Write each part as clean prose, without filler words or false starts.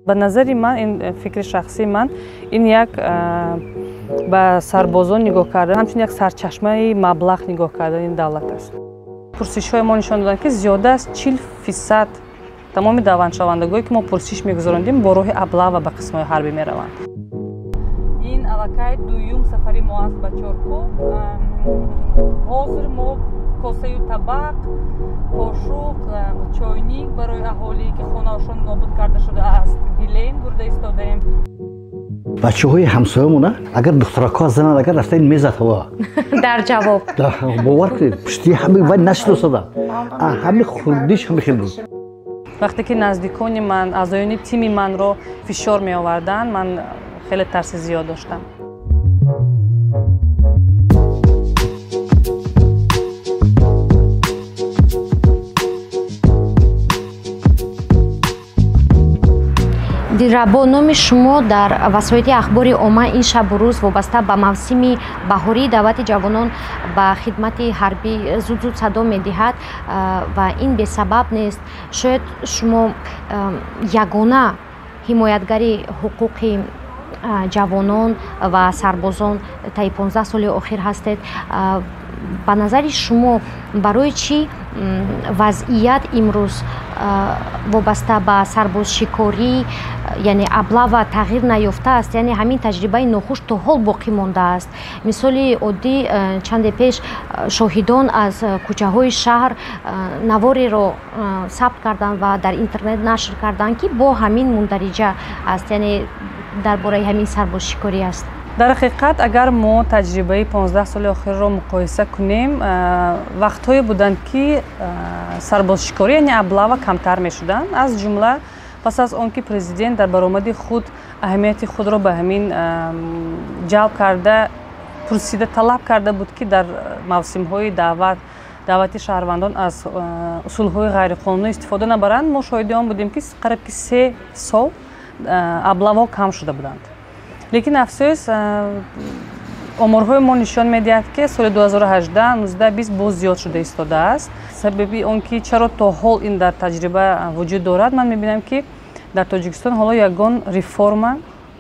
Ба назари ман, ин фикри шахсии ман, ин як ба сарбозон нигоҳ кардан, ҳамчунин як сарчашмаи маблағ нигоҳ кардани давлат аст. Пурсишҳои мо нишон доданд, ки зиёда аз 40% тамоми даъватшавандагое, ки мо пурсиш мегузарондем, бо роҳи облава ба қисмҳои ҳарбӣ мераванд. Ин аллакай дуюм сафари мо аст ба Чоркӯҳ. Ҳозир мо косаю табақ, қошуқ, чойник барои аҳолие, ки хонаашон нобуд карда шудааст, гилем бурда истодаем. Бачаҳои ҳамсоямона агар духтаракҳо зананд, агар рафта ин мезад ҳаво. Дар ҷавоб. Бовар кунед, пушти ҳами вай нашиносадам. Ҳами хурдиш ҳами хел буд. Вақте ки наздикони ман, аъзоёни тими манро фишор меоварданд, ман хеле тарси зиёд доштам. Дилрабо, номи шумо дар васоити ахбори омма ин шабу рӯз вобаста ба мавсими баҳории даъвати ҷавонон ба хидмати ҳарбӣ зуд-зуд садо медиҳад ва ин бесабаб нест. Шояд шумо ягона ҳимоятгари ҳуқуқи ҷавонон ва сарбозон таи 15 соли охир ҳастед. Ба назари шумо, барои чӣ вазъият имрӯз вобаста ба сарбозшикорӣ, яъне облава, тағйир наёфтааст, яъне ҳамин таҷрибаи нохуш то ҳол боқӣ мондааст? Мисоли оддӣ, чанде пеш шоҳидон аз кӯчаҳои шаҳр навореро сабт карданд ва дар интернет нашр карданд, ки бо ҳамин мундариҷа аст, яъне дар бораи ҳамин сарбозшикорӣ аст. Дар ҳақиқат, агар мо таҷрибаи 15 соли охирро муқоиса кунем, вақтҳое буданд, ки сарбозшикорӣ, яъне облава, камтар мешуданд. Аз ҷумла пас аз он ки президент дар баромади худ аҳамияти худро ба ҳамин ҷалб карда, пурсида, талаб карда буд, ки дар мавсимҳои даъвати шаҳрвандон аз усулҳои ғайриқонунӣ истифода набаранд, мо шоҳиди он будем, ки қариб ки 3 сол облаваҳо кам шуда буданд. Лекин афсӯс, оморҳои мо нишон медиҳад, ки соли 2018, 19, 20 боз зиёд шуда истодааст. Сабаби он ки чаро то ҳол ин дар таҷриба вуҷуд дорад, ман мебинам, ки дар Тоҷикистон ҳоло ягон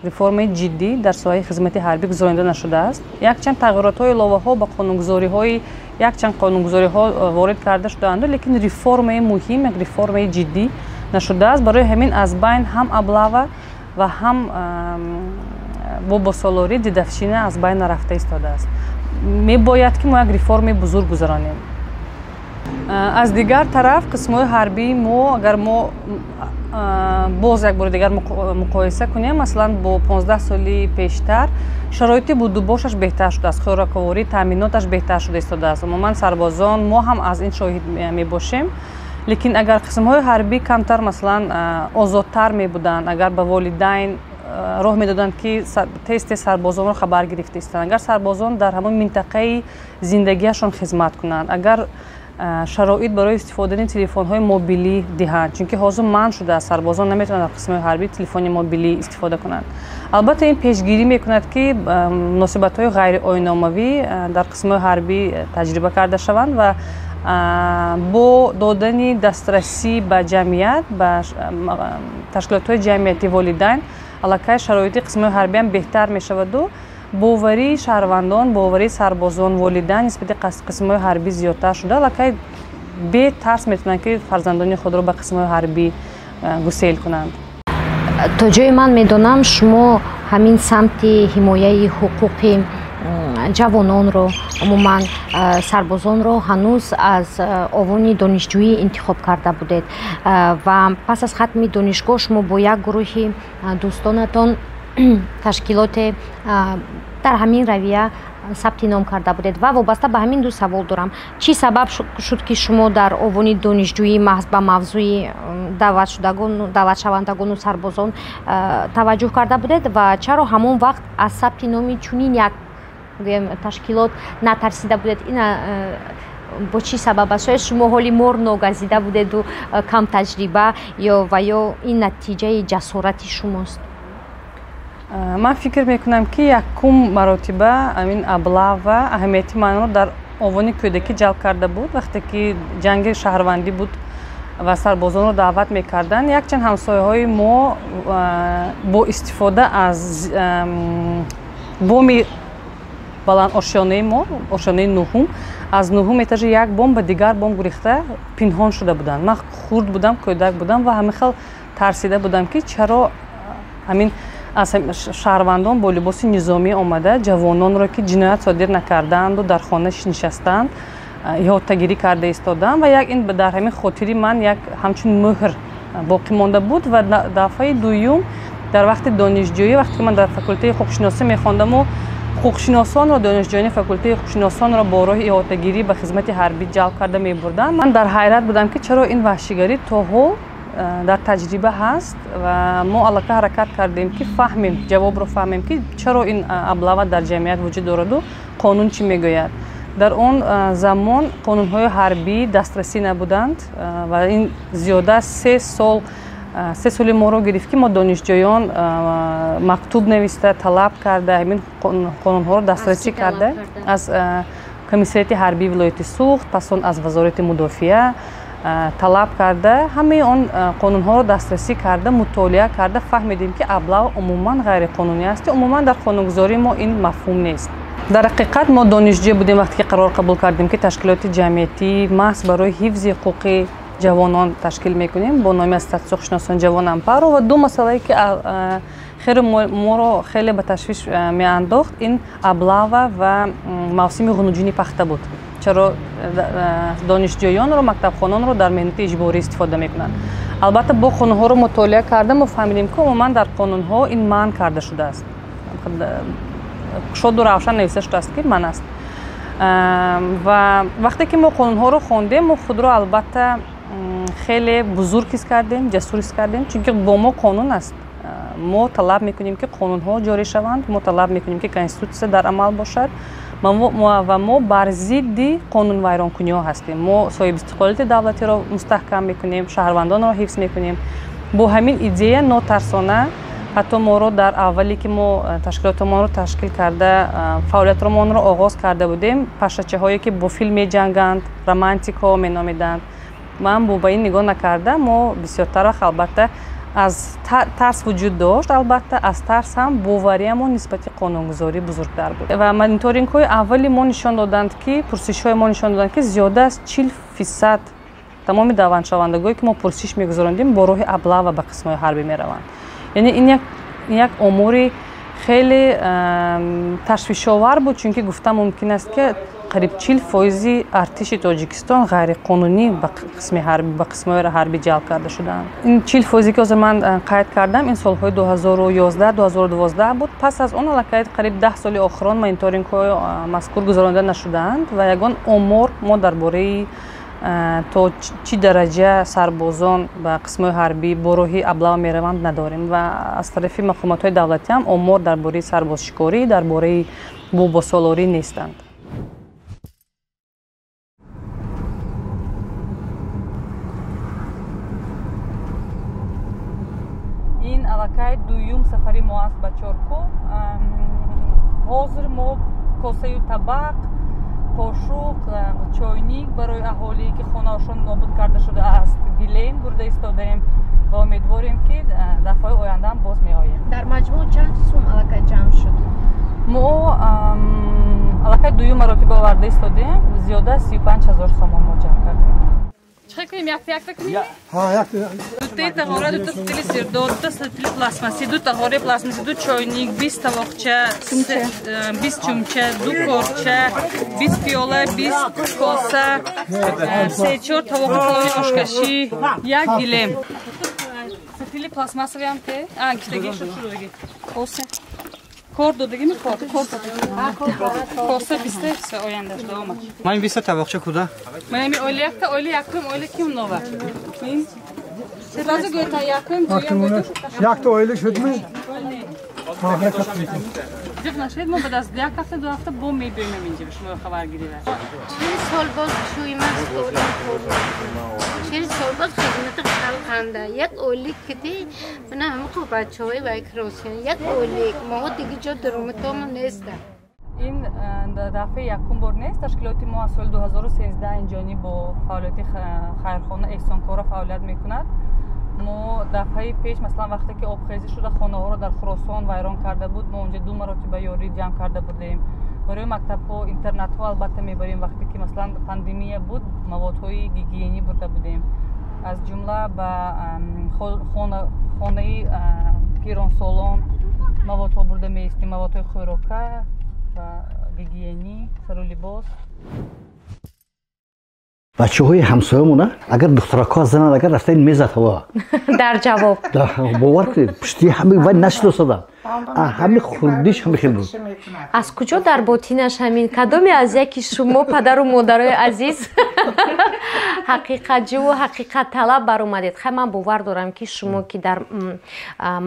реформаи ҷиддӣ дар соҳаи хизмати ҳарбӣ гузаронида нашудааст. Якчанд тағйиротҳо, иловаҳо ба қонунгузориҳои, якчанд қонунгузориҳо ворид карда шудаанду, лекин реформаи муҳим, як реформаи ҷиддӣ нашудааст. Барои ҳамин аз байн ҳам облава ва ҳам бобосолорӣ, дедовщина аз байн нарафта истодааст. Мебояд, ки мо як реформаи бузург гузаронем. Аз дигар тараф, қисмҳои ҳарбии мо, агар мо боз як бори дигар муқоиса кунем, масалан, бо 15 соли пештар, шароити будубошаш беҳтар шудааст, хӯроковорӣ, таъминоташ беҳтар шуда истодааст. Умуман, сарбозон, мо ҳам аз ин шоҳид мебошем. Лекин агар қисмҳои ҳарбӣ камтар, масалан, озодтар мебуданд, агар ба волидайн роҳ медоданд, ки тез тез сарбозонро хабар гирифта истанд, агар сарбозон дар ҳамон минтақаи зиндагиашон хизмат кунанд, агар шароит барои истифодани телефонҳои мобилӣ диҳанд, чунки ҳозир манъ шудааст, сарбозон наметавонанд дар қисмҳои ҳарбӣ телефони мобилӣ истифода кунанд. Албатта, ин пешгирӣ мекунад, ки муносибатҳои ғайриоиномавӣ дар қисмҳои ҳарбӣ таҷриба карда шаванд ва бо додани дастрасӣ ба ҷамъият, ба ташкилотҳои ҷамъиятӣ, волидайн, аллакай шароити қисмҳои ҳарбиам беҳтар мешаваду боварии шаҳрвандон, боварии сарбозон, волидайн нисбати қисмҳои ҳарбӣ зиёдтар шуда, аллакай бетарс метавонанд, ки фарзандони худро ба қисмҳои ҳарбӣ гусел кунанд. То ҷое ман медонам, шумо ҳамин самти ҳимояи ҳуқуқи ҷавононро, умуман сарбозонро ҳанӯз аз овони донишҷӯӣ интихоб карда будед ва пас аз хатми донишгоҳ шумо бо як гурӯҳи дӯстонатон ташкилоте дар ҳамин равия сабти ном карда будед. Ва вобаста ба ҳамин ду савол дорам: чӣ сабаб шуд, ки шумо дар овони донишҷӯӣ маҳз ба мавзӯи даъватшудагон, даъватшавандагону сарбозон таваҷҷӯҳ карда будед ва чаро ҳамон вақт аз сабти номи чунин як, гӯем, ташкилот натарсида будед? Ина бо чӣ сабаб аст? Шояд шумо ҳоли мор ногазида будеду кам таҷриба ё ва ё ин натиҷаи ҷасорати шумост? Ман фикр мекунам, ки якум маротиба ҳамин облава аҳамияти манро дар овони кӯдакӣ ҷалб карда буд, вақте ки ҷанги шаҳрвандӣ буд. ва сарбозонро даъват мекарданд, якчанд ҳамсояҳои мо бо истифода аз боми баланд ошёнаи мо, ошёнаи нуҳум, аз нуҳум этажи як бом ба дигар бом гурехта пинҳон шуда буданд. Ман хурд будам, кӯдак будам ва ҳамин хел тарсида будам, ки чаро ҳамин аз шаҳрвандон бо либоси низомӣ омада ҷавононро, ки ҷиноят содир накардаанду дар хона нишастаанд, иҳотагирӣ карда истоданд. Ва як ин дар ҳамин хотири ман як ҳамчун мӯҳр боқӣ монда буд. Ва дафъаи дуюм дар вақти донишҷӯӣ, вақте ки ман дар факултаи ҳуқуқшиносӣ мехондаму ҳуқуқшиносонро, донишҷӯёни факултаи ҳуқуқшиносонро бо роҳи иҳотагирӣ ба хизмати ҳарбӣ ҷалб карда мебурданд, ман дар ҳайрат будам, ки чаро ин ваҳшигарӣ то ҳол дар таҷриба ҳаст. Ва мо аллакай ҳаракат кардем, ки фаҳмем, ҷавобро фаҳмем, ки чаро ин облава дар ҷамъият вуҷуд дораду қонун чӣ мегӯяд. Дар он замон қонунҳои ҳарбӣ дастрасӣ набуданд ва ин зиёда аз 3 соли моро гирифт, ки мо донишҷӯён мактуб нависта, талаб карда, ҳамин қонунҳоро дастрасӣ карда, аз комиссариати ҳарбии вилояти Суғд, пас он аз Вазорати мудофиа талаб карда, ҳамаи он қонунҳоро дастрасӣ карда, мутолиа карда фаҳмидем, ки облава умуман ғайриқонунӣ аст, умуман дар қонунгузории мо ин мафҳум нест. Дар ҳақиқат мо донишҷӯ будем, вақте ки қарор қабул кардем, ки ташкилоти ҷамъиятӣ маҳз барои ҳифзи ҳуқуқи ҷавонон ташкил мекунем бо номи Ассотсиатсияи ҳуқуқшиносон ҷавон Ампаро. Ва ду масъалае, ки хеле моро хеле ба ташвиш меандохт, ин облава ва мавсими ғунуҷини пахта буд. Чаро донишҷӯёнро, мактабхононро дар меҳнати иҷборӣ истифода мекунанд? Албатта, бо қонунҳоро мутолиа карда, мо фаҳмидем, ки умуман дар қонунҳо ин манъ карда шудааст, кушоду равшан нависта шудааст, ки манъ аст. Ва вақте ки мо қонунҳоро хондем, мо худро албатта хеле бузург ҳис кардем, ҷасур ҳис кардем, чунки бо мо қонун аст. Мо талаб мекунем, ки қонунҳо ҷорӣ шаванд, мо талаб мекунем, ки конститутсия дар амал бошад ва мо бар зидди қонунвайронкуниҳо ҳастем. Мо соҳибистиқлолияти давлатиро мустаҳкам мекунем, шаҳрвандонро ҳифз мекунем. Бо ҳамин идея нотарсона, ҳатто моро дар аввале, ки мо ташкилотамонро ташкил карда, фаъолиятромонро оғоз карда будем, пашачаҳое, ки бо филм меҷанганд, романтикҳо меномиданд. Ман бо ба ин нигоҳ накарда, мо бисёртар вақт, албатта, аз тарс вуҷуд дошт, албатта, аз тарс ҳам бовариамон нисбати қонунгузорӣ бузургтар буд. Ва мониторингҳои аввали мо нишон доданд, ки пурсишҳои мо нишон доданд, ки зиёда аз 40% тамоми даъватшавандагое, ки мо пурсиш мегузарондем, бо роҳи облава ба қисмҳои ҳарбӣ мераванд. Яъне ин як омори хеле ташвишовар буд, чунки гуфта мумкин аст, ки қариб 40% артиши Тоҷикистон ғайриқонунӣ ба қисмҳои ҳарбӣ ҷалб карда шудаанд. Ин 40%е, ки ҳозир ман қайд кардам, ин солҳои 2011, 2012 буд. Пас аз он аллакай қариб 10 соли охирон мониторингҳои мазкур гузаронида нашудаанд ва ягон омор мо дар бораи то чӣ дараҷа сарбозон ба қисмҳои ҳарбӣ бо роҳи облава мераванд надорем. Ва аз тарафи мақомотҳои давлатӣ ҳам омор дар бораи сарбозшикорӣ, дар бораи бобосолорӣ нестанд. Ин аллакай дуюм сафари мо аст ба Чоркӯҳ. Ҳозир мо косаю табақ, қошуқ, чойник барои аҳолие, ки хонаашон нобуд карда шудааст, гилем бурда истодаем ва умедворем, ки дафъаи ояндаам боз меоем. Дар маҷмӯъ чанд сум аллакай ҷамъ шуд? Мо аллакай дуюм маротиба оварда истодем, зиёда аз 35 000 сомон мо ҷамъ кардем. Чӣ кунем, якта якта кунем? Дутаи тағора, дута ситили сирдор, дута ситили пластмассӣ, ду тағораи пластмассӣ, ду чойник, 20 тавоқча, 20 чумча, ду корча, 20 пиёла, 20 коса, се чор тавоқи калони ошкашӣ, як гилем. Ситили пластмассовиам те гиштаги шуд, шудаги коса кор додагими, кор коса биста все ояндаш давомат. Ман биста тавоқча куда? Манами оила, якта оила, якум оила ким нова? Сразу гӯята, якум, дуюм. Якта оила шудми? Ҷиқ нашед, мо баъд аз як ҳафта, 2 ҳафта бо мебиёем инҷа ба шумо хабаргирӣ. 40 сол боз шӯймаст, 40 сол боз хизмати халқанда. Як ойлик кити мана ҳамақо бачаҳои вай кросиян, як ойлик моҳо диги ҷо даромадтомо неста. Ин дафъаи якум бор нест. Ташкилоти мо аз соли 2013 инҷониб бо фаъолияти хайрхона эҳсонкора фаъолият мекунад. Мо дафъаи пеш, масалан, вақте ки обхезӣ шуда, хонаҳоро дар Хуросон вайрон карда буд, мо онҷа ду маротиба ёрӣ ҷамъ карда будем. Барои мактабҳо, интернатҳо албатта мебарем. Вақте ки, масалан, пандемия буд, маводҳои гигиенӣ бурда будем, аз ҷумла ба хонаи пиронсолон маводҳо бурда меистем, маводҳои хӯрока ва гигиенӣ, сару либос. Бачаҳои ҳамсоямона агар духтаракҳо зананд, агар рафта ин мезад ҳаво. Дар ҷавоб. Бовар кунед, пушти ҳами вай нашиносадам, ҳами хурдиш ҳами хел буд. Аз куҷо дар ботинаш ҳамин кадоме аз яки шумо, падару модарои азиз, ҳақиқатҷӯву ҳақиқатталаб баромадед? Хай, ман бовар дорам, ки шумо, ки дар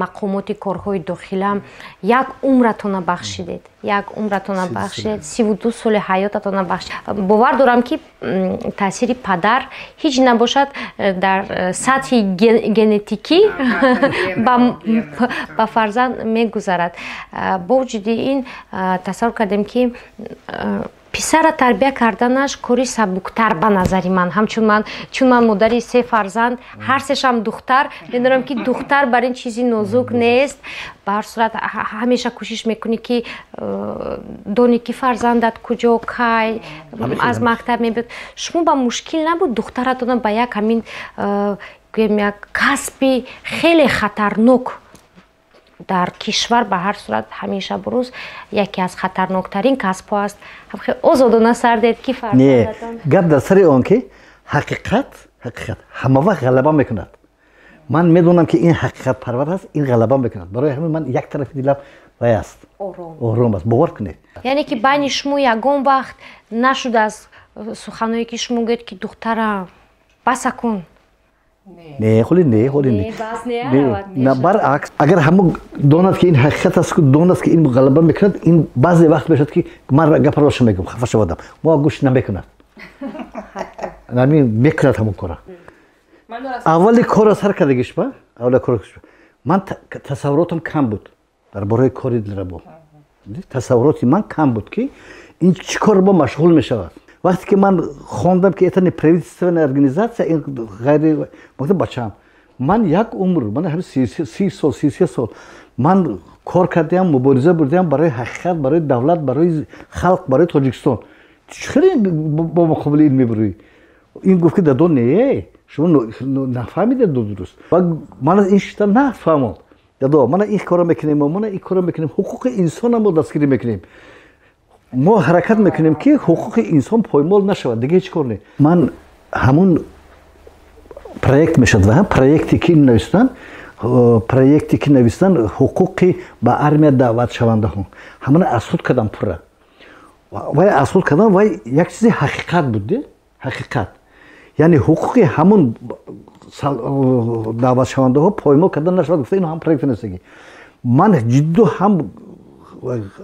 мақомоти корҳои дохила як умратона бахшидед, як умратона бахшидед, 32 соли ҳаётатона бахшид, бовар дорам, ки таъсири падар ҳеҷ набошад, дар сатҳи генетикӣ ба фарзанд мегузарад. Бо вуҷуди ин, тасаввур кардем, ки писара тарбия карданаш кори сабуктар ба назари ман, ҳамчун ман, чун ман модари се фарзанд, ҳар сешам духтар, медонам, ки духтар бар ин чизи нозук нест. Ба ҳар сурат, ҳамеша кӯшиш мекунӣ, ки донӣ, ки фарзандат куҷо, кай аз мактаб мебиёд. Шумо ба мушкил набуд духтаратона ба як ҳамин, гӯем, як касби хеле хатарнок дар кишвар, ба ҳар сурат ҳамеша бурӯз яке аз хатарноктарин касбҳо аст, озодона сар дед, ки Не, гап дар сари он ки ҳақиқат ҳама вақт ғалаба мекунад. Ман медонам, ки ин ҳақиқатпарвар аст, ин ғалаба мекунад. Барои ҳамин ман як тарафи дилам вай аст, ором аст, бовар кунед. Яъне ки байни шумо ягон вақт нашудааст суханое, ки шумо гӯед, ки духтарам, баса кун? Не, холи не, холи не, на, баръакс, агар ҳамон донад, ки ин ҳақиқат аст, донад, ки ин ғалаба мекунад, ин баъзе вақт мешавад, ки ман гапа роша мегӯм, хафа шавадам, мо гӯш намекунад, ҳамин мекунад ҳамон кора. Аввали кора сар кардагиш ба аввали кора ман тасаввуротам кам буд дар бораи кори Дилрабо. Тасаввуроти ман кам буд, ки ин чӣ кор бо машғул мешавад. Вақте ки ман хондам, ки это не правительственная организация, ин ғайри, бачаам, ман як умр, ман ҳами 30 сол, 33 сол ман кор кардиам, мубориза бурдиам барои ҳақиқат, барои давлат, барои халқ, барои Тоҷикистон. Хеле бо муқобили ин мебурӣ? Ин гуфт, ки дадо, не, шумо нафаҳмидед дуруст. Ман ин шита нафаҳмонд. Дадо, мана ин кора мекунем, мана ин кора мекунем, ҳуқуқи инсона мо дастгирӣ мекунем, мо ҳаракат мекунем, ки ҳуқуқи инсон поймол нашавад, дига ҳеҷ кор не. Ман ҳамун проект мешавад ва проекте ки навистанд, ҳуқуқи ба армия даъватшавандаҳо, ҳамана аз худ кардам пурра. Вай аз худ кардам, вай як чизи ҳақиқат буд, ҳақиқат, яъне ҳуқуқи ҳамун даъватшавандаҳо поймол карда нашавад, гуфта, ин ҳам проект нестаги. Ман ҷидду ҳам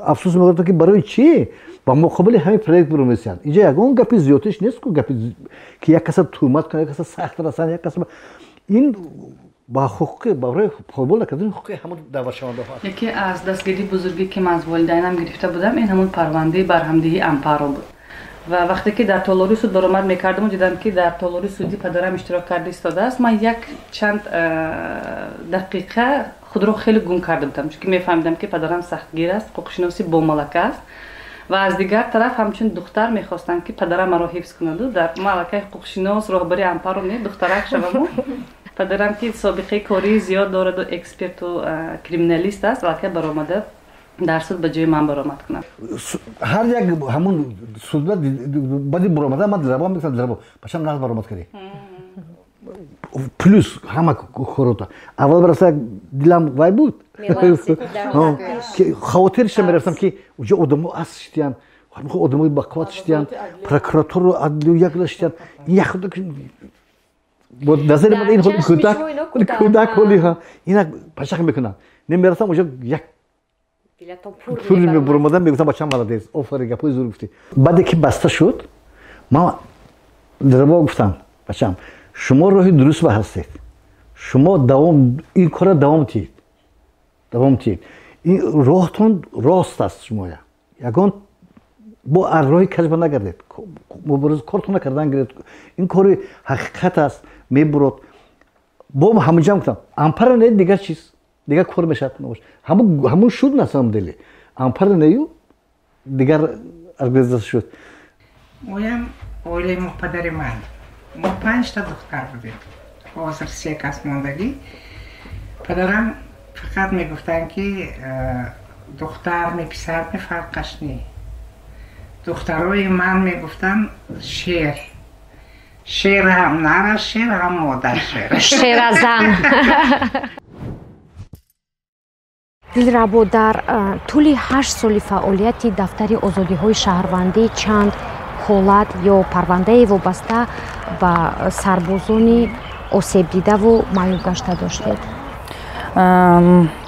афсӯс мехӯрдам, ки барои чӣ ба муқобили ҳамин проект биромесиянд. Инҷа ягон гапи зиёдтиш нест ку, гапи ки як каса туҳмат кунад, як каса сахт расанд, як каса ин ба ҳуқуқи, барои поймол накардани ҳуқуқи ҳамон даъватшавандаҳо. Яке аз дастгирии бузурге, ки ман аз волидайнам гирифта будам, ин ҳамон парвандаи барҳамдиҳии Ампаро буд. Ва вақте ки дар толори суд баромад мекардаму дидам, ки дар толори суди падарам иштирок карда истодааст, ман як чанд дақиқа худро хеле гум карда будам, чунки мефаҳмидам, ки падарам сахтгир аст, ҳуқуқшиноси бомалака аст ва аз дигар тараф ҳамчун духтар мехостам, ки падарам маро ҳифз кунаду дар малакаи ҳуқуқшинос, роҳбари Ампаро не, духтарак шаваму падарам, ки собиқаи кории зиёд дораду эксперту криминалист аст, аллакай баромада дар суд ба ҷои ман баромад кунад. Ҳар як ҳамун судба баъди баромада ман Дилрабо мегуфтам: «Дилрабо, бачам, нағз баромад кардӣ, плюс ҳама корота». Аввал бараса дилам вай буд, хавотирша мерафтам, ки уҷо одамо аст шитиян, одамои бақувват шитиян, прокуратуру, адлию якла шитиян, як бо назари ман ин кӯдак ҳоли инак пашақ мекунанд. Не, мерафтам уҷо, як пур мебуромадам, мегуфтам: «Бачам, молодец, офарин, гапҳои зур гуфтӣ». Баъде ки баста шуд, ман Дилрабо гуфтам: «Бачам, шумо роҳи дуруст ба ҳастед, шумо давом, ин кора давом диҳед, давом диҳед, ин роҳтон рост аст, шумоя ягон Бо аз роҳи каҷба нагардед, мубориза кортона кардан гиред. Ин кори ҳақиқат аст, мебурод. Бо ҳамунҷа гуфтам, ампара не, дигар чиз, дигар кор мешавад. Ҳамун шуд, на самом деле ампара нею дигар организация шуд. Оям оилаи мо, падари ман, мо панҷта духтар будем, ҳозир се кас мондагӣ. Падарам фақат мегуфтанд, ки духтар ми, писар ми, фарқаш не. Духтарои ман, мегуфтанд, шер, шер ҳам нара шер, ҳам модар шер. Шеразан. Дилрабо, дар тӯли 8 соли фаъолияти дафтари озодиҳои шаҳрвандӣ чанд ҳолат ё парвандаи вобаста ба сарбозони осебдидаву маъюбгашта доштед?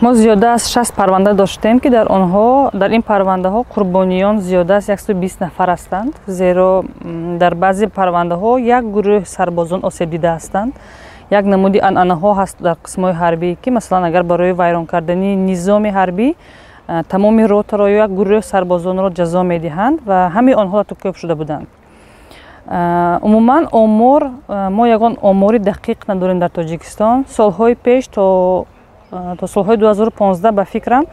Мо зиёда аз 60 парванда доштем, ки дар онҳо, дар ин парвандаҳо қурбониён зиёда аз 120 нафар ҳастанд, зеро дар баъзе парвандаҳо як гурӯҳ сарбозон осебдида ҳастанд. Як намуди анъанаҳо ҳаст дар қисмҳои ҳарбӣ, ки масалан, агар барои вайрон кардани низоми ҳарбӣ тамоми ротаро ё як гурӯҳ сарбозонро ҷазо медиҳанд ва ҳамаи онҳо латукӯб шуда буданд. Умуман, омор, мо ягон омори дақиқ надорем дар Тоҷикистон. Солҳои пеш, то солҳои 2015, ба фикрам,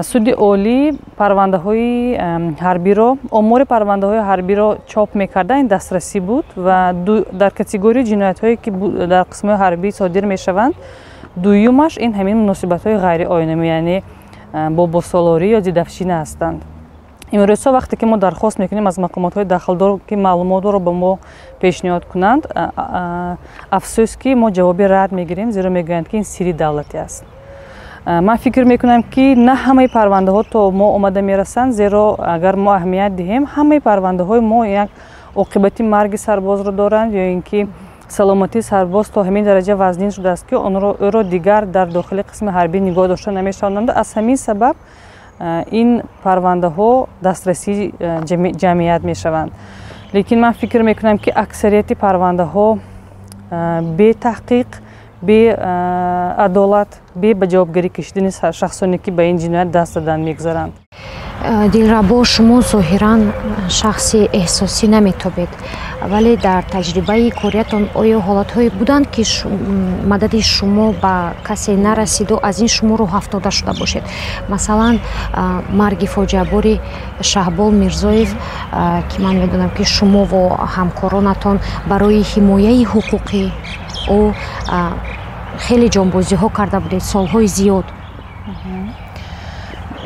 Суди Олӣ парвандаҳои ҳарбиро, омори парвандаҳои ҳарбиро чоп мекарда, ин дастрасӣ буд ва дар категорияи ҷиноятҳое, ки дар қисмҳои ҳарбӣ содир мешаванд, дуюмаш ин ҳамин муносибатҳои ғайриоинавӣ, яъне бобосолорӣ ё дедовщина ҳастанд. Имрӯзҳо, вақте ки мо дархост мекунем аз мақомотҳои дахлдор, ки маълумотро ба мо пешниҳод кунанд, афсӯс, ки мо ҷавоби рад мегирем, зеро мегӯянд, ки ин сирри давлатӣ аст. Ман фикр мекунам, ки на ҳамаи парвандаҳо то мо омада мерасанд, зеро агар мо аҳамият диҳем, ҳамаи парвандаҳои мо як оқибати марги сарбозро доранд ё ин ки саломатии сарбоз то ҳамин дараҷа вазнин шудааст, ки ӯро дигар дар дохили қисми ҳарбӣ нигоҳ дошта намешаванд. Аз ҳамин сабаб ин парвандаҳо дастрасии ҷамъият мешаванд. Лекин ман фикр мекунам, ки аксарияти парвандаҳо бетаҳқиқ, беадолат, бе ба ҷавобгарӣ кашидани шахсоне, ки ба ин ҷиноят даст заданд, мегузаранд. Дилрабо, шумо зоҳиран шахси эҳсосӣ наметобед, вале дар таҷрибаи кориятон оё ҳолатҳое буданд, ки мадади шумо ба касе нарасиду аз ин шумо рӯҳафтода шуда бошед? Масалан, марги фоҷиабори Шаҳбол Мирзоев, ки ман медонам, ки шумову ҳамкоронатон барои ҳимояи ҳуқуқи ӯ хеле ҷонбозиҳо карда будед солҳои зиёд.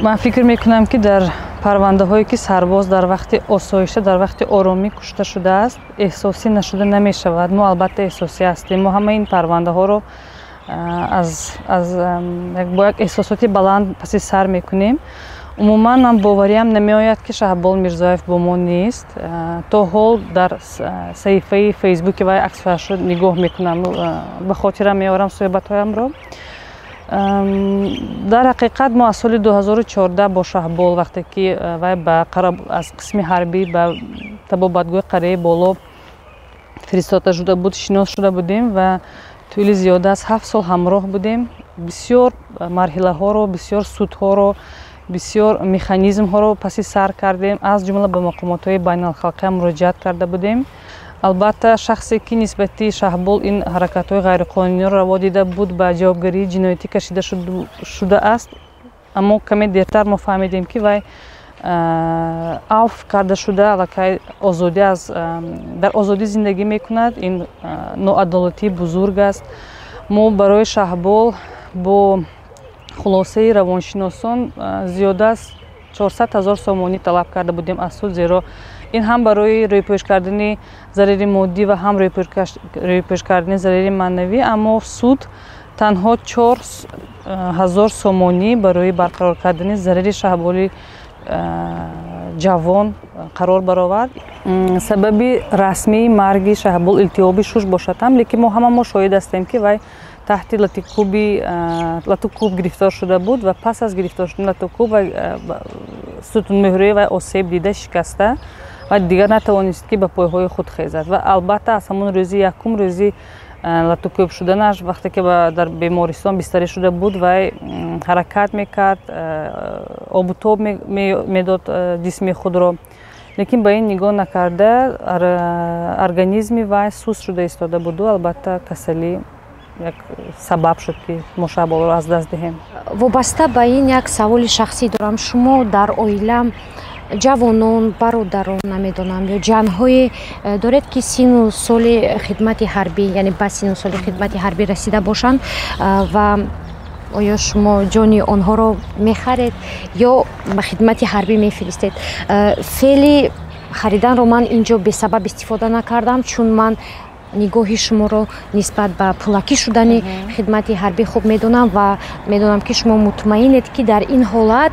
Ман фикр мекунам, ки дар парвандаҳое, ки сарбоз дар вақти осоишта, дар вақти оромӣ кушта шудааст, эҳсосӣ нашуда намешавад. Мо албатта эҳсосӣ ҳастем. Мо ҳамаи ин парвандаҳоро аз бо як эҳсосоти баланд паси сар мекунем. Умуман, ман бовариам намеояд, ки Шаҳбол Мирзоев бо мо нест. То ҳол дар саҳифаи Фейсбуки вай аксҳояшро нигоҳ мекунам, ба хотирам меорам суҳбатҳоямро. Дар ҳақиқат, мо аз соли 2014 бо Шаҳбол, вақте ки вай аз қисми ҳарбӣ ба табобатгоҳи Қарияи Боло фиристода шуда буд, шинос шуда будем ва тӯли зиёда аз 7 сол ҳамроҳ будем. Бисёр марҳилаҳоро, бисёр судҳоро, бисёр механизмҳоро паси сар кардем, аз ҷумла ба мақомотҳои байналхалқиам муроҷиат карда будем. Албатта, шахсе, ки нисбати Шаҳбол ин ҳаракатҳои ғайриқонуниро раво дида буд, ба ҷавобгарии ҷиноятӣ кашида шудааст, аммо каме дертар мо фаҳмидем, ки вай афв карда шуда, аллакай озодӣ аз дар озодӣ зиндагӣ мекунад. Ин ноадолатии бузург аст. Мо барои Шаҳбол бо хулосаи равоншиносон зиёда аз 400 000 сомонӣ талаб карда будем аз суд, зеро ин ҳам барои рӯйпӯш кардани зарари моддӣ ва ҳам рӯйпӯш кардани зарари маънавӣ. Аммо суд танҳо 4000 сомонӣ барои барқарор кардани зарари Шаҳболи ҷавон қарор баровард. Сабаби расмии марги Шаҳбол илтиҳоби шуш бошад ҳам, лекин мо ҳама мо шоҳид ҳастем, ки вай таҳти латукӯб гирифтор шуда буд ва пас аз гирифтор шудани латукӯб сутунмуҳраи вай осеб дида, шикаста ва дигар натавонист, ки ба пойҳои худ хезад. Ва албатта, аз ҳамон рӯзи якум, рӯзи латукӯб шуданаш, вақте ки дар бемористон бистарӣ шуда буд, вай ҳаракат мекард, обутоб медод ҷисми худро. Лекин ба ин нигоҳ накарда, организми вай суст шуда истода буду, албатта, касалӣ як сабаб шуд, ки мо Шаҳболоро аз даст диҳем. Вобаста ба ин як саволи шахсӣ дорам. Шумо дар оила ҷавонон, бародарон, намедонам, ё ҷанҳое доред, ки сину соли хидмати ҳарбӣ, яъне ба сину соли хидмати ҳарбӣ расида бошанд, ва оё шумо ҷони онҳоро мехаред ё ба хидмати ҳарбӣ мефиристед? Феъли хариданро ман ин ҷо бесабаб истифода накардам, чун ман нигоҳи шуморо нисбат ба пулакӣ шудани хидмати ҳарбӣ хуб медонам ва медонам, ки шумо мутмаинед, ки дар ин ҳолат,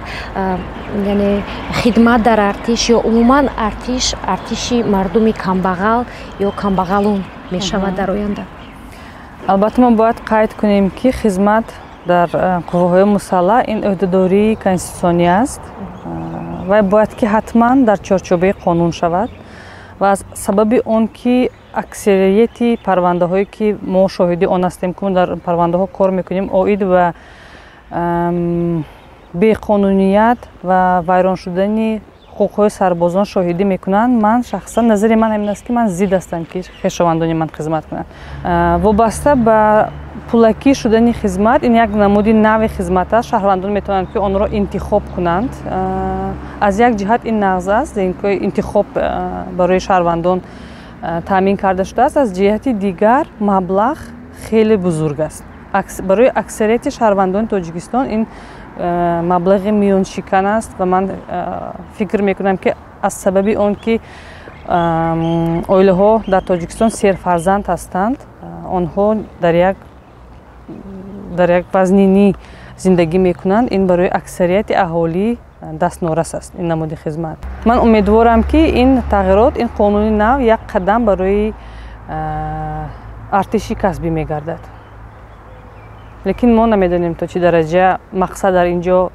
яъне хидмат дар артиш ё умуман артиш артиши мардуми камбағал ё камбағалон мешавад дар оянда. Албатта, мо бояд қайд кунем, ки хизмат дар қувваҳои мусаллаҳ ин ӯҳдадории конститутсионӣ аст ва бояд ки ҳатман дар чорчӯбаи қонун шавад. Ва аз сабаби он ки аксарияти парвандаҳое, ки мо шоҳиди он ҳастем, ки мо дар парвандаҳо кор мекунем, оид ба беқонуният ва вайрон шудани ҳуқуқҳои сарбозон шоҳидӣ мекунанд, ман шахсан, назари ман ҳамин аст, ки ман зид ҳастам, ки хешовандони ман хизмат кунанд. Вобаста ба пулакӣ шудани хизмат, ин як намуди нави хизмат аст, шаҳрвандон метавонанд, ки онро интихоб кунанд. Аз як ҷиҳат ин нағз аст, интихоб барои шаҳрвандон таъмин карда шудааст. Аз ҷиҳати дигар, маблағ хеле бузург аст. Барои аксарияти шаҳрвандони Тоҷикистон ин маблағи миёншикан аст. Ва ман фикр мекунам, ки аз сабаби он ки оилаҳо дар Тоҷикистон серфарзанд ҳастанд, онҳо дар як вазнинӣ зиндагӣ мекунанд, ин барои аксарияти аҳолӣ дастнорас аст, ин намуди хизмат. Ман умедворам, ки ин тағйирот, ин қонуни нав як қадам барои артиши касбӣ мегардад, лекин мо намедонем, то чӣ дараҷа мақсад дар ин ҷо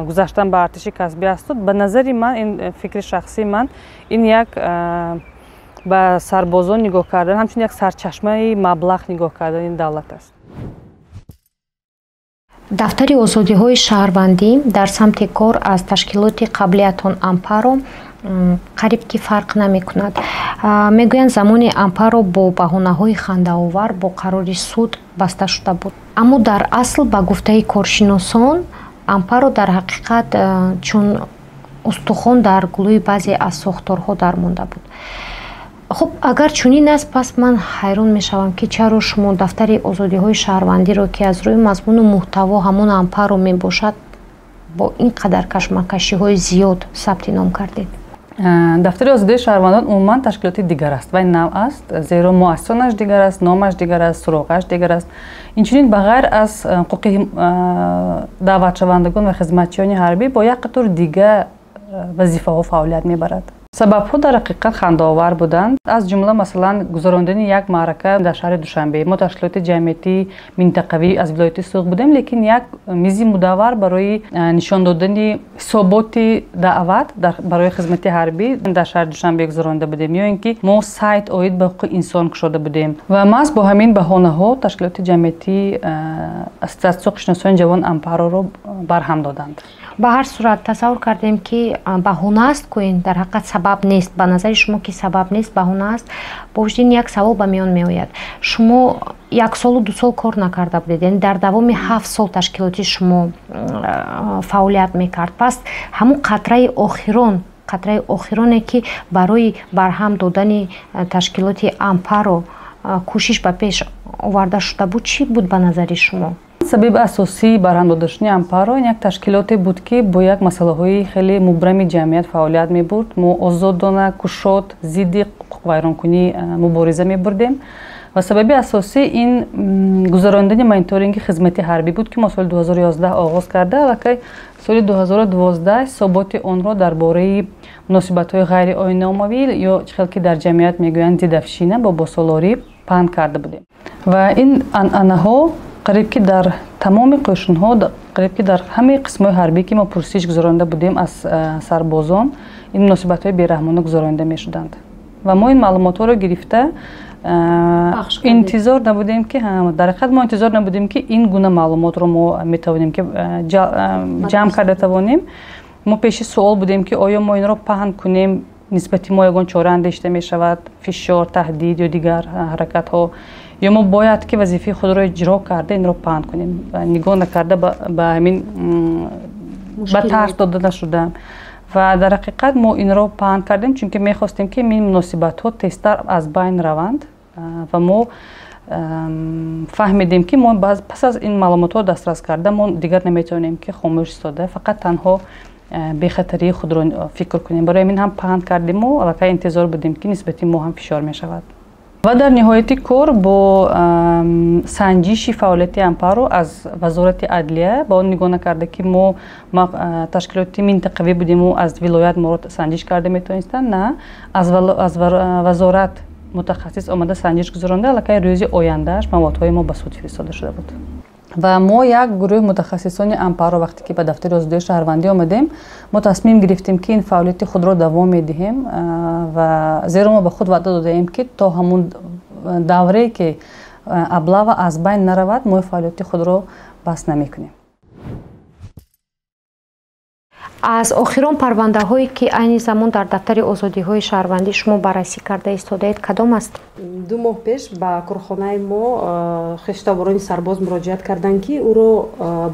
гузаштан ба артиши касбӣ асту. Ба назари ман, ин фикри шахсии ман, ин як ба сарбозон нигоҳ кардан, ҳамчунин як сарчашмаи маблағ нигоҳ кардани давлат аст. Дафтари озодиҳои шаҳрвандӣ дар самти кор аз ташкилоти қаблиятон Ампаро қариб ки фарқ намекунад. Мегӯянд, замони Ампаро бо баҳонаҳои хандаовар бо қарори суд баста шуда буд, аммо дар асл, ба гуфтаи коршиносон, Ампаро дар ҳақиқат чун устухон дар гулӯи баъзе аз сохторҳо дармонда буд. Хуб, агар чунин аст, пас ман ҳайрон мешавам, ки чаро шумо дафтари озодиҳои шаҳрвандиро, ки аз рӯи мазмуну муҳтаво ҳамон Ампаро мебошад, бо ин қадар кашмакашиҳои зиёд сабти ном кардед? Дафтари озодии шаҳрвандон умуман ташкилоти дигар аст, вай нав аст, зеро муассисонаш дигар аст, номаш дигар аст, суроғаш дигар аст. Инчунин, ба ғайр аз ҳуқуқи даъватшавандагон ва хизматчиёни ҳарбӣ, бо як қатор дигар вазифаҳо фаъолият мебарад. Сабабҳо дар ҳақиқат хандаовар буданд, аз ҷумла, масалан, гузарондани як маърака дар шаҳри Душанбе. Мо ташкилоти ҷамъиятии минтақавӣ аз вилояти Суғд будем, лекин як мизи мудаввар барои нишон додани ҳисоботи даъват барои хизмати ҳарбӣ дар шаҳри Душанбе гузаронда будем, ё ин ки мо сайт оид ба ҳуқуқи инсон кушода будем. Ва маҳз бо ҳамин баҳонаҳо ташкилоти ҷамъиятии Ассотсиатсияи ҳуқуқшиносони ҷавон Ампароро барҳам доданд. Ба ҳар сурат, тасаввур кардем, ки баҳона аст ку, ин дар ҳақиқат сабаб нест. Ба назари шумо, ки сабаб нест, баҳона аст. Бо вуҷуди ин як савол ба миён меояд. Шумо як солу 2 сол кор накарда будед, яъне дар давоми 7 сол ташкилоти шумо фаъолият мекард. Пас ҳамун қатраи охирон, қатраи охироне, ки барои барҳам додани ташкилоти Ампаро кӯшиш ба пеш оварда шуда буд, чӣ буд ба назари шумо? Сабаби асосии барҳам дода шудани Ампаро ин як ташкилоте буд, ки бо як масъалаҳои хеле мубрами ҷамъият фаъолият мебурд. Мо озодона, кушод зидди ҳуқуқвайронкунӣ мубориза мебурдем. Ва сабаби асосӣ ин гузарондани мониторинги хизмати ҳарбӣ буд, ки мо соли 2011 оғоз карда, аллакай соли 2012 ҳисоботи онро дар бораи муносибатҳои ғайриоиномавӣ, ё чӣ хел ки дар ҷамъият мегӯянд, дедовщина, бобосолорӣ паҳн карда будем. Ва ин анъанаҳо қариб ки дар тамоми қӯшунҳо, қариб ки дар ҳамаи қисмҳои ҳарбӣ, ки мо пурсиш гузаронда будем аз сарбозон, ин муносибатҳои бераҳмона гузаронида мешуданд. Ва мо ин маълумотҳоро гирифта интизор набудем, ки дар ҳақиқат мо интизор набудем, ки ин гуна маълумотро мо метавонем, ки ҷамъ карда тавонем. Мо пеши суол будем, ки оё мо инро паҳн кунем. нисбати мо ягон чора андешида мешавад, фишор, таҳдид ё дигар ҳаракатҳо, ё мо бояд ки вазифаи худро иҷро карда инро паҳн кунем, нигоҳ накарда ба ҳамин ба тарс дода нашуда. Ва дар ҳақиқат мо инро паҳн кардем, чунки мехостем ки ин муносибатҳо тезтар аз байн раванд ва мо фаҳмидем ки мо пас аз ин маълумотҳо дастрас карда мо дигар наметавонем ки хомӯш истода фақат танҳо бехатарии худро фикр кунем. Барои ҳамин ҳам паҳн кардему аллакай интизор будем ки нисбати мо ҳам фишор мешавад. Ва дар ниҳояти кор бо санҷиши фаъолияти Ампаро аз Вазорати адлия ба он нигоҳ накарда ки мо ташкилоти минтақавӣ будему аз вилоят моро санҷиш карда метавонистанд, на аз вазорат мутахассис омада санҷиш гузаронда, аллакай рӯзи ояндааш маводҳои мо ба суд фиристода шуда буд. Ва мо як гурӯҳи мутахассисони Ампаро вақте ки ба дафтари озодии шаҳрвандӣ омадем, мо тасмим гирифтем ки ин фаъолияти худро давом медиҳем ва зеро мо ба худ ваъда додаем ки то ҳамун даврае ки облава аз байн наравад, мо фаъолияти худро бас намекунем. Аз охирон парвандаҳое ки айни замон дар дафтари озодиҳои шаҳрвандӣ шумо баррасӣ карда истодаед, кадом аст? 2 моҳ пеш ба корхонаи мо хештаборони сарбоз муроҷиат карданд, ки ӯро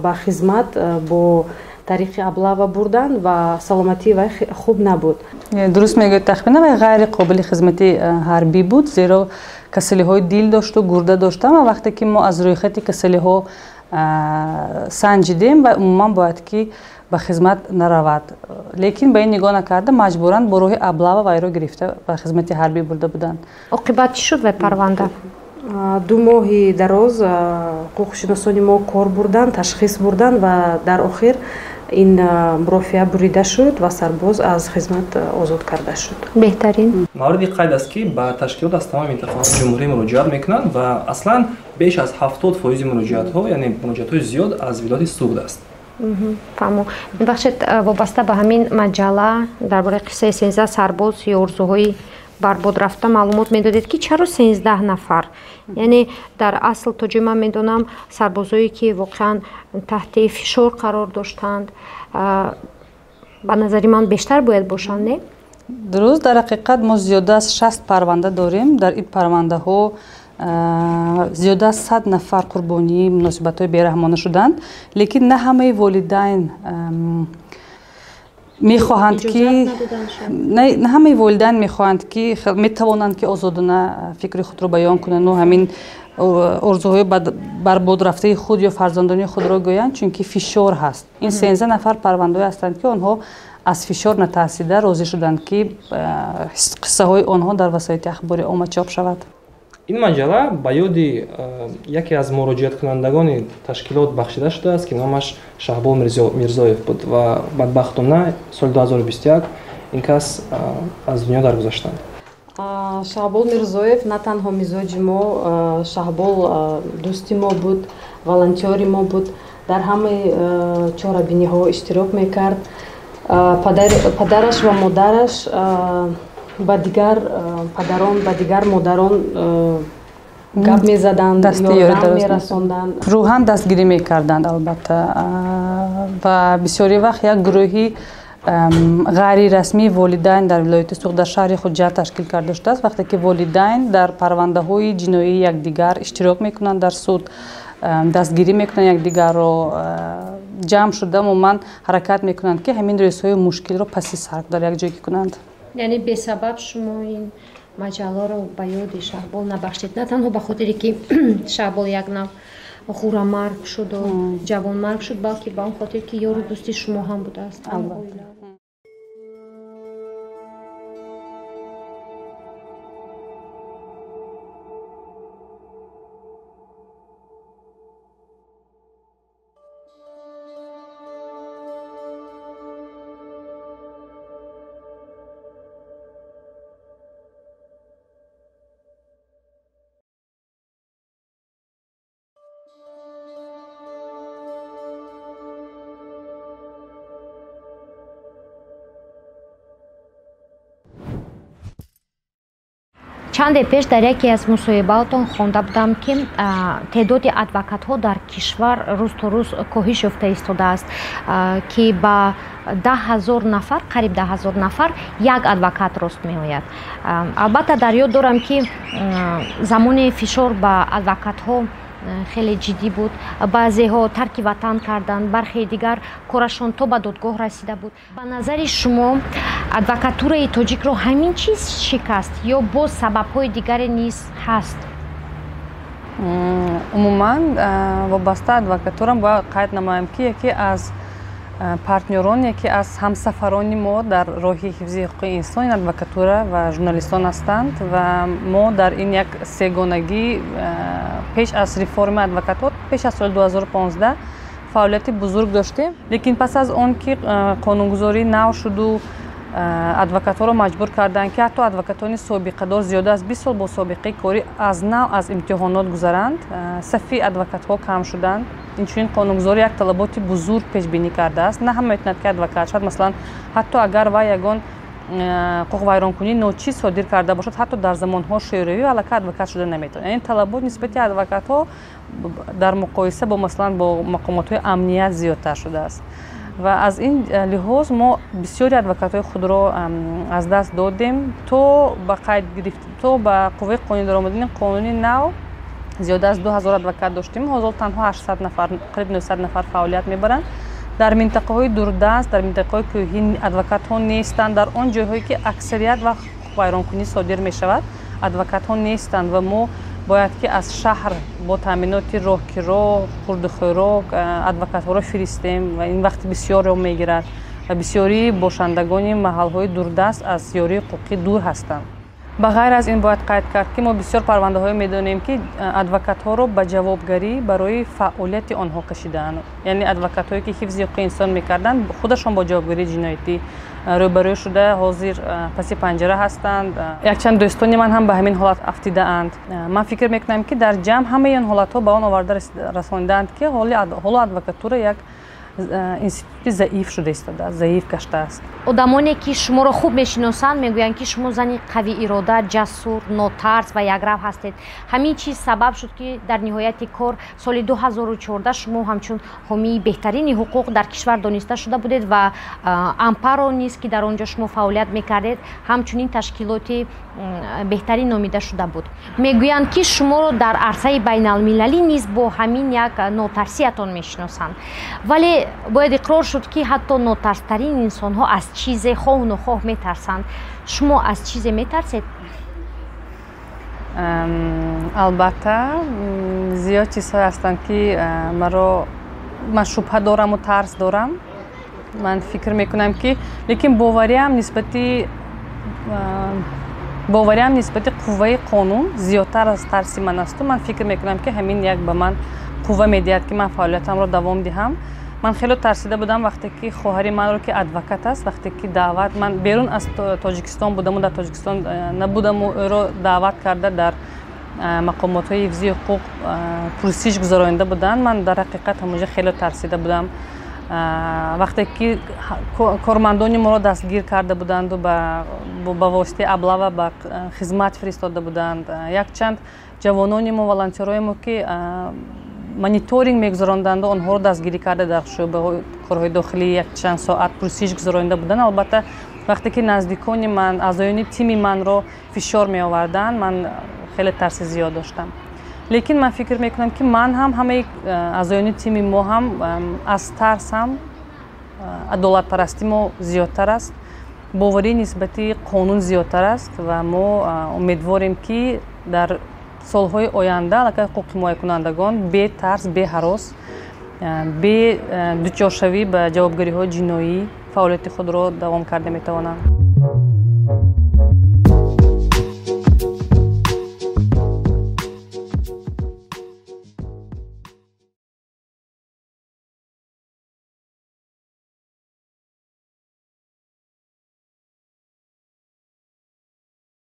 ба хизмат бо тариқи облава бурданд ва саломатии вай хуб набуд. Дуруст мегӯед, тахмина вай ғайри қобили хизмати ҳарбӣ буд, зеро касалиҳои дил дошту гурда дошта ва вақте ки мо аз рӯйхати касалиҳо санҷидем ва умуман бояд ки ба хизмат наравад. Лекин ба ин нигоҳ накарда маҷбуран бо роҳи облава вайро гирифта ба хизмати ҳарбӣ бурда буданд. Оқибат чӣ шуд вай парванда? 2 моҳи дароз ҳуқуқшиносони мо кор бурданд, ташхис бурданд ва дар охир ин мурофиа бурида шуд ва сарбоз аз хизмат озод карда шуд. Беҳтарин. Мавриди қайд аст ки ба ташкилот аз тамоми минтақаҳои ҷумҳурӣ муроҷиат мекунанд ва аслан беш аз 70% муроҷиатҳо, яъне муроҷиатҳои зиёд аз вилояти Суғд аст. Фаҳмо. Бахшед, вобаста ба ҳамин маҷалла дар бораи қиссаи 13 сарбоз ё орзуҳои барбод рафта маълумот медодед ки чаро 13 нафар? Яъне дар асл то ҷое ман медонам сарбозое ки воқеан таҳти фишор қарор доштанд, ба назари ман бештар бояд бошанд, не? Дуруст, дар ҳақиқат мо зиёда аз 60 парванда дорем. Дар ин парвандаҳо зиёда аз 100 нафар қурбонии муносибатҳои бераҳмона шуданд, лекин на ҳамаи волидайн мехоҳанд ки на ҳамаи волидайн мехоҳанд ки метавонанд ки озодона фикри худро баён кунанд ва ҳамин орзуҳои барбод рафтаи худ ё фарзандони худро гӯянд, чунки фишор ҳаст. Ин 13 нафар парвандаҳое ҳастанд ки онҳо аз фишор натарсида розӣ шуданд ки қиссаҳои онҳо дар васоити ахбори омма чоп шавад. Ин маҷалла ба ёди яке аз муроҷиаткунандагони ташкилот бахшида шудааст, ки номаш Шаҳбол Мирзоев буд ва бадбахтона соли 2021 ин кас аз дунё даргузаштанд. Шаҳбол Мирзоев на танҳо мизоҷи мо, Шаҳбол дӯсти мо буд, волонтёри мо буд, дар ҳамаи чорабиниҳо иштирок мекард. Падараш ва модараш ба дигар падарон, ба дигар модарон гап мезаданд, ёрдам мерасонданд, рӯҳан дастгирӣ мекарданд албатта. Ва бисёри вақт як гурӯҳи ғайрирасмии волидайн дар вилояти Суғд дар шаҳри Хуҷанд ташкил карда шудааст. Вақте ки волидайн дар парвандаҳои ҷиноии якдигар иштирок мекунанд, дар суд дастгирӣ мекунанд якдигарро, ҷамъ шуда умуман ҳаракат мекунанд ки ҳамин рӯзҳои мушкилро паси сар дар як ҷой кунанд. Яъне бесабаб шумо ин маҷалларо ба ёди Шаҳбол набахшед, на танҳо ба хотире ки Шаҳбол як нав ғурамарг шуду ҷавонмарг шуд, балки ба он хотир ки ёру дӯсти шумо ҳам будааст. Албатта. Чанде пеш дар яке аз мусоҳибаотон хонда будам, ки теъдоди адвокатҳо дар кишвар рӯз то рӯз коҳиш ёфта истодааст, ки ба 10 000 нафар, қариб 10 000 нафар як адвокат рост меояд. Албатта, дар ёд дорам, ки замоне фишор ба адвокатҳо хеле ҷиддӣ буд, баъзеҳо тарки ватан карданд, бархе дигар корашон то ба додгоҳ расида буд. Ба назари шумо, адвокатураи тоҷикро ҳамин чиз шикаст ё боз сабабҳои дигаре низ ҳаст? Умуман, вобаста адвокатурам бояд қайд намоям, ки яке аз партнёрон, яке аз ҳамсафарони мо дар роҳи ҳифзи ҳуқуқи инсон ин адвокатура ва журналистон ҳастанд. Ва мо дар ин як сегонагӣ пеш аз реформи адвокатҳо, пеш аз соли 2015 фаъолияти бузург доштем. Лекин пас аз он ки қонунгузорӣ нав шуду адвокатҳоро маҷбур карданд, ки ҳатто адвокатони собиқадор, зиёда аз 20 сол бо собиқаи корӣ, аз нав аз имтиҳонот гузаранд, сафи адвокатҳо кам шуданд. Инчунин қонунгузорӣ як талаботи бузург пешбинӣ кардааст: на ҳама метавонад, ки адвокат шавад. Масалан, ҳатто агар вай ягон ҳуқуқвайронкунии ночиз содир карда бошад, ҳатто дар замонҳо шӯравӣ, аллакай адвокат шуда наметавонад. Яъне талабот нисбати адвокатҳо дар муқоиса бо, масалан, бо мақомотҳои амният зиёдтар шудааст. Ва аз ин лиҳоз мо бисёри адвокатҳои худро аз даст додем. То ба қайд гирифт, то ба қувваи қонунӣ даромадани қонуни нав зиёда аз 2000 адвокат доштем, ҳозир танҳо 800 нафар, қариб 900 нафар фаъолият мебаранд. Дар минтақаҳои дурдаст, дар минтақаҳои кӯҳӣ адвокатҳо нестанд. Дар он ҷойҳое ки аксарият вақт ҳуқуқвайронкунӣ содир мешавад, адвокатҳо нестанд ва мо бояд ки аз шаҳр бо таъминоти роҳкиро, хурдухӯрок адвокатҳоро фиристем ва ин вақти бисёрро мегирад ва бисёрии бошандагони маҳалҳои дурдаст аз ёрии ҳуқуқӣ дур ҳастанд. Ба ғайр аз ин, бояд қайд кард, ки мо бисёр парвандаҳое медонем, ки адвокатҳоро ба ҷавобгарӣ барои фаъолияти онҳо кашидаанд. Яъне адвокатҳое, ки ҳифзи ҳуқуқи инсон мекарданд, худашон бо ҷавобгарии ҷиноятӣ рӯбарӯ шуда, ҳозир паси панҷара ҳастанд. Якчанд дӯстони ман ҳам ба ҳамин ҳолат афтидаанд. Ман фикр мекунам, ки дар ҷамъ ҳамаи ин ҳолатҳо ба он оварда расонидаанд, ки ҳоло адвокатура як институти заиф шуда истодааст, заиф гаштааст. Одамоне, ки шуморо хуб мешиносанд, мегӯянд, ки шумо зани қавиирода, ҷасур, нотарс ва якрав ҳастед. Ҳамин чиз сабаб шуд, ки дар ниҳояти кор соли 2014 шумо ҳамчун ҳомии беҳтарини ҳуқуқ дар кишвар дониста шуда будед ва Ампаро низ, ки дар он ҷо шумо фаъолият мекардед, ҳамчунин ташкилоти беҳтарин номида шуда буд. Мегӯянд, ки шуморо дар арсаи байналмилалӣ низ бо ҳамин як нотарсиятон мешиносанд. Вале бояд иқрор шуд, ки ҳатто нотарстарин инсонҳо аз чизе хоҳу нохоҳ метарсанд. Шумо аз чизе метарсед? Албатта, зиёд чизҳое ҳастанд, ки маро ман шубҳа дораму тарс дорам. Ман фикр мекунам, ки лекин бовариам нисбати қувваи қонун зиёдтар аз тарси ман асту ман фикр мекунам, ки ҳамин як ба ман қувва медиҳад, ки ман фаъолиятамро давом диҳам. Ман хеле тарсида будам, вақте ки хоҳари манро, ки адвокат аст, вақте ки даъват, ман берун аз Тоҷикистон будаму дар Тоҷикистон набудаму ӯро даъват карда, дар мақомотҳои ҳифзи ҳуқуқ пурсиш гузаронида буданд. Ман дар ҳақиқат ҳамонҷо хеле тарсида будам, вақте ки кормандони моро дастгир карда буданду ба воситаи облава ба хизмат фиристода буданд. Якчанд ҷавонони мо, волонтерои мо, ки мониторинг мегузаронданду, онҳоро дастгирӣ карда, дар шӯъбаҳои корҳои дохилӣ якчанд соат пурсиш гузаронида буданд. Албатта, вақте ки наздикони ман, аъзоёни тими манро фишор меоварданд, ман хеле тарси зиёд доштам. Лекин ман фикр мекунам, ки ман ҳам, ҳамаи аъзоёни тими мо ҳам аз тарс ҳам адолатпарастӣ мо зиёдтар аст, боварӣ нисбати қонун зиёдтар аст ва мо умедворем, ки дар солҳои оянда аллакай ҳуқуқҳимоякунандагон бетарс, беҳарос, бе дучоршавӣ ба ҷавобгариҳои ҷиноӣ фаъолияти худро давом карда метавонанд.